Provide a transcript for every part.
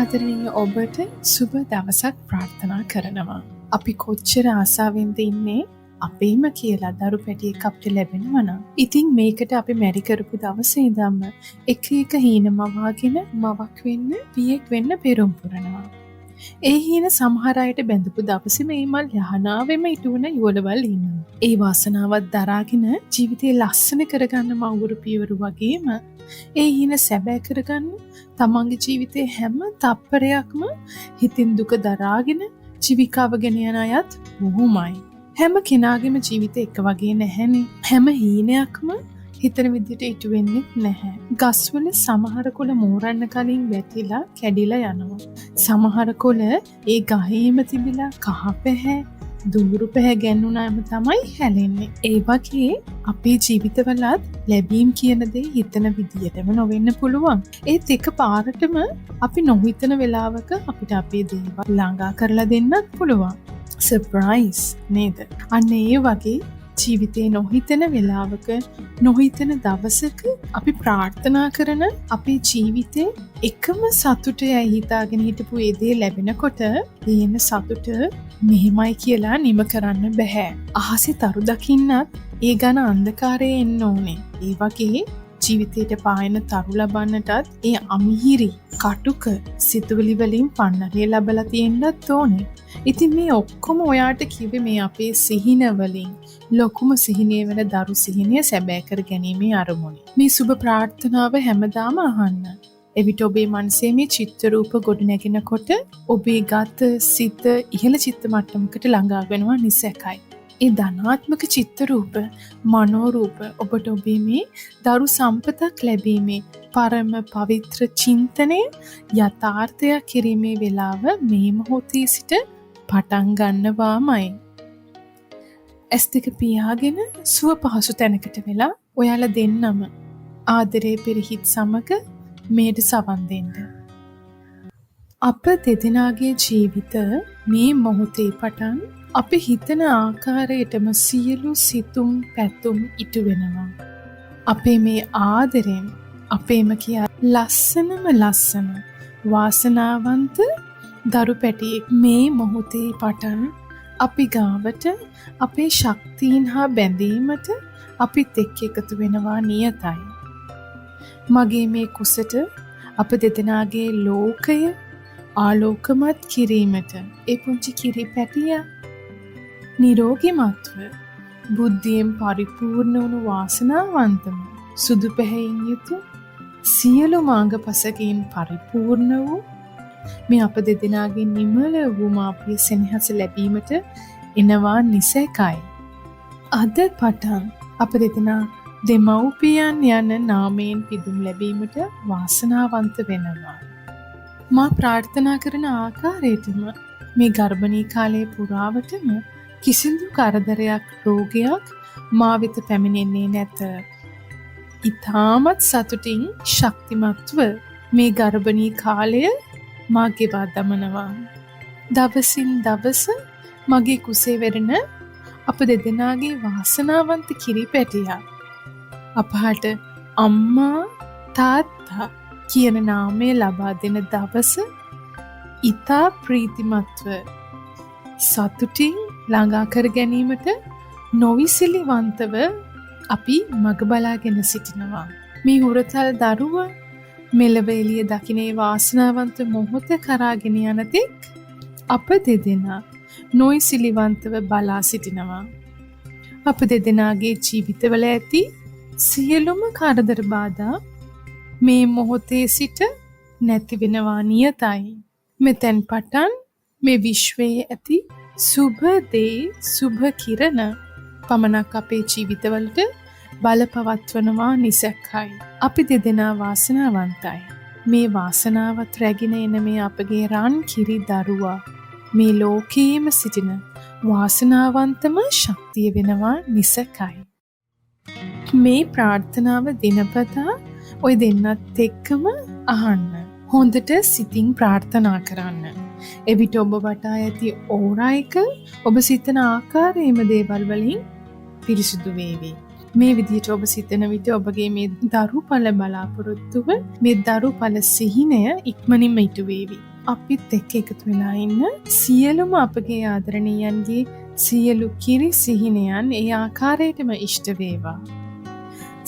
ආදරණීය ඔබට සුබ දවසක් ප්‍රාර්ථනා කරනවා. අපි කොච්චර ආසාවෙන්ද ඉන්නේ අපේම කියලා දරු පැටියෙක් අපිට ලැබෙනවා නම්. ඉතින් මේකට අපි මැරි කරපු දවසේ ඉඳන්ම එක එක හීන මවාගෙන මවක් වෙන්න පියෙක් වෙන්න පෙරම් පුරනවා. ඒ හීන සමහර අයට බැඳපු දවසේම මේ මල් යහනාවෙම ඉටුවන යුවලවල් ඉන්නවා. ඒ වාසනාවත් දරාගෙන ජීවිතේ ලස්සන කරගන්න මව්වරු පියවරු වගේම ඒ හීන සැබෑ කරගන්න තමන්ගේ ජීවිතේ හැම තප්පරයක්ම හිතින් දුක දරාගෙන ජීවිකාව ගෙන යන අයත් බොහොමයි. හැම කෙනාගේම ජීවිතේ එක වගේ නැහැනේ. හැම හීනයක්ම හිතන විදිහට ඉටු වෙන්නේ නැහැ. ගස්වල සමහර කොළ මෝරන්න කලින් වැටිලා කැඩිලා යනවා. සමහර කොළ ඒ ගහේම තිබිලා කහ පැහැ දුඹුරු පැහැ ගැන්වුනාම තමයි හැලෙන්නේ. ඒ වගේ අපේ ජීවිතවලත් ලැබීම් කියන දේ හිතන විදියටම නොවෙන්න පුළුවන්. ඒත් එක පාරටම අපි නොහිතන වෙලාවක අපිට අපේ දේවල් ළඟා කරලා දෙන්නත් පුළුවන්. සර්ප්‍රයිස් නේද? අන්න ඒ වගේ ජීවිතේ නොහිතන වෙලාවක නොහිතන දවසක අපි ප්‍රාර්ථනා කරන අපේ ජීවිතේ එකම සතුට යයි හිතාගෙන හිටපු ඒ දේ ලැබෙනකොට ඒ එන සතුට මෙහෙමයි කියලා නිම කරන්න බැහැ. අහසේ තරු දකින්නත් ඒ ඝන අන්ධකාරයේ එන්න ඕනේ. ඒ වගේ ජීවිතයට පායන තරු ලබන්නටත් ඒ අමිහිරි කටුක සිතුවිලි වලින් පන්නරය ලබලා තියෙන්නත් ඕනේ. ඉතින් මේ ඔක්කොම ඔයාට කිව්වේ මේ අපේ සිහින වලින් ලොකුම සිහිනය වෙන දරු සිහිනය සැබෑ කර ගැනීමේ අරමුණේ. මේ සුබ ප්‍රාර්ථනාව හැමදාම අහන්න. එවිට ඔබේ මනසේ මේ චිත්‍ර රූප ගොඩ නැගෙනකොට ඔබේ ගත සිත ඉහළ චිත්ත මට්ටමකට ළඟා වෙනවා නිසැකයි. ඒ ධනාත්මක චිත්ත රූප මනෝ රූප ඔබට ඔබේ මේ දරු සම්පතක් ලැබීමේ පරම පවිත්‍ර චින්තනය යථාර්ථයක් කිරීමේ වෙලාව මේ මොහොතේ සිට පටන් ගන්නවාමයි. ඇස් දෙක පියාගෙන සුව පහසු තැනකට වෙලා ඔයාලා දෙන්නම ආදරේ පිරිහිත් සමග මේට සවන් දෙන්න. අප දෙදෙනාගේ ජීවිත මේ මොහොතේ පටන් අපි හිතන ආකාරයටම සියලු සිතුම් පැතුම් ඉටු වෙනවා. අපේ මේ ආදරෙන් අපේම කියා ලස්සනම ලස්සන වාසනාවන්ත දරු පැටියෙක් මේ මොහොතේ පටන් අපි ගාවට අපේ ශක්තීන් හා බැඳීමට අපිත් එක්ක එකතු වෙනවා නියතයි. මගේ මේ කුසට අප දෙදෙනාගේ ලෝකය ආලෝකමත් කිරීමට ඒ පුංචි කිරි පැටියා නිරෝගිමත්ව බුද්ධියෙන් පරිපූර්ණ වුණු වාසනාවන්තම සුදු පැහැයෙන් යුතු සියලු මාංගපසකින් පරිපූර්ණ වූ මේ අප දෙදෙනාගේ නිමල වූ මාපිය සෙනෙහස ලැබීමට එනවා නිසැකයි. අද පටන් අප දෙදෙනා දෙමව්පියන් යන නාමයෙන් පිදුම් ලැබීමට වාසනාවන්ත වෙනවා. මා ප්‍රාර්ථනා කරන ආකාරයටම මේ ගර්භණී කාලයේ පුරාවටම කිසිදු කරදරයක් රෝගයක් මා වෙත පැමිණෙන්නේ නැත. ඉතාමත් සතුටින් ශක්තිමත්ව මේ ගර්භණී කාලය මා ගෙවා දමනවා. දවසින් දවස මගේ කුසේ වෙරෙන අප දෙදෙනාගේ වාසනාවන්ත කිරිපැටියා අපහට අම්මා තාත්තා කියන නාමය ලබා දෙන දවස ඉතා ප්‍රීතිමත්ව සතුටින් ළඟා කර ගැනීමට නොවිසිලිවන්තව අපි මග බලාගෙන සිටිනවා. මේ හුරතල් දරුවා මෙලව එළිය දකින ඒ වාසනාවන්ත මොහොත කරාගෙන යන තෙක් අප දෙදෙනා නොයිසිලිවන්තව බලා සිටිනවා. අප දෙදෙනාගේ ජීවිතවල ඇති සියලුම කරදර බාධා මේ මොහොතේ සිට නැති වෙනවා නියතයි. මෙතැන් පටන් මේ විශ්වයේ ඇති සුබ දේ සුබ කිරණ පමණක් අපේ ජීවිතවලට බලපවත්වනවා නිසැකයි. අපි දෙදෙනා වාසනාවන්තයි. මේ වාසනාවත් රැගෙන එන මේ අපගේ රන් කිරි දරුවා මේ ලෝකයේම සිටින වාසනාවන්තම ශක්තිය වෙනවා නිසැකයි. මේ ප්‍රාර්ථනාව දිනපතා ඔය දෙන්නත් එක්කම අහන්න. හොඳට සිතින් ප්‍රාර්ථනා කරන්න. එවිට ඔබ වටා ඇති ඕරා එක ඔබ සිතන ආකාරයේම දේවල් වලින් පිරිසිදු වේවි. මේ විදිහට ඔබ සිතන විට ඔබගේ මේ දරුඵල බලාපොරොත්තුව, මේ දරුඵල සිහිනය ඉක්මනින්ම ඉටු වේවි. අපිත් එක්ක එකතු වෙලා ඉන්න සියලුම අපගේ ආදරණීයන්ගේ සියලු කිරි සිහිනයන් ඒ ආකාරයටම ඉෂ්ට වේවා.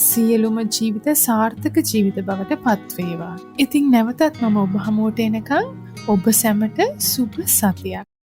සියලුම ජීවිත සාර්ථක ජීවිත බවට පත්වේවා. ඉතින් නැවතත් මම ඔබ හමුවට එනකන් ඔබ සැමට සුබ සතියක්.